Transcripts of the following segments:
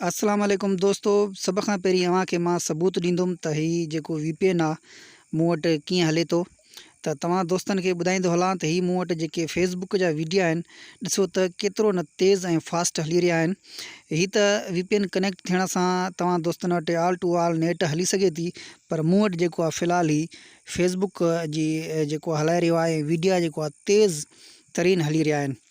اسلام عليڪم دوستو سڀ کان پهرين اوهان کي مان ثبوت ڏيندم ته هي جيڪو وي پي اين آ مون وٽ ڪيئن هلي ٿو ته توهان دوستن کي ٻڌائيندو هلان ته هي مون وٽ جيڪي فيس بڪ جا ويڊيا آهن ڏسو ته ڪيترو نه تيز ۽ فاسٽ هلي رهيا آهن هي ته وي پي اين ڪنيڪٽ ٿيڻ سان توهان دوستن وٽ آل ٽو آل نيٽ هلي سگهي ٿي پر مون وٽ جيڪو آ في الحال هي فيس بڪ جي جيڪو هلائي رهيو آهي ويڊيا جيڪو آ تيز ترين هلي رهيا آهن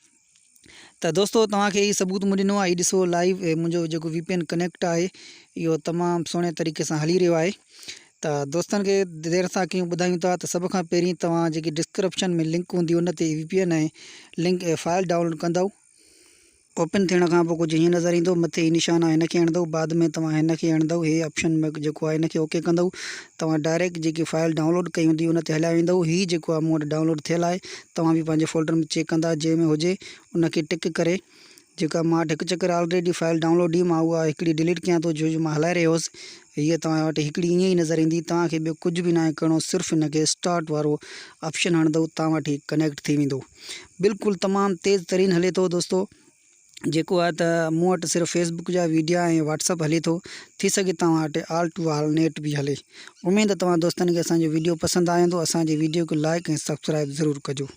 ته دوستو توهان کي هي ثبوت مون ڏنو آهي هي ڏسو لائيو منهنجو جيڪو وي پي اين ڪنيڪٽ آهي اهو تمام سهڻي طريقي سان هلي رهيو آهي ته دوستن کي دير سان ڪيون ٻڌايون ٿا ته سڀ کان پهرين توهان جيڪي ڊسڪرپشن ۾ لنڪ هوندي ان تي V P N ۽ link file download ڪندو اوپن ٿيڻ کان پوء ڪجهه هيئن نظر ايندو مٿي هي نشان آهي هن کي هڻندو بعد ۾ توهان هن کي هڻندو هي آپشن ۾ جيڪو آهي هن کي اوڪي ڪندو توهان ڊائريڪٽ جيڪي فائل ڊائونلوڊ ڪئي هوندي ان تي هليا ويندو هي جيڪو آهي مون وٽ ڊائونلوڊ ٿيل آهي توهان به پنهنجي فولڊر ۾ چيڪ ڪندا جنهن ۾ هجي ان کي ٽڪ ڪري جيڪا مان وٽ هڪ چڪر آلريڊي فائل ڊائونلوڊ هئي مان اها هڪڙي ڊليٽ ڪيان ٿو جو مان هلائي رهيو هوس هيء توهان وٽ هڪڙي ائين ئي نظر ايندي توهان کي ٻيو ڪجهه به ناهي ڪرڻو صرف هن کي اسٽارٽ وارو آپشن هڻندو توهان وٽ هي ڪنيڪٽ ٿي ويندو بلڪل تمام تيز ترين هلي ٿو دوستو جيڪو آهي ته مون وٽ صرف فيس بڪ جا ويڊيا ۽ واٽس اپ هلي ٿو ٿي سگهي توهان وٽ آل ٽو آل نيٽ به هلي اميد توهان دوستن کي اسان جو ويڊيو پسند آيو هوندو اسان جي ويڊيو کي لائڪ ۽ سبسڪرائب ضرور ڪجو.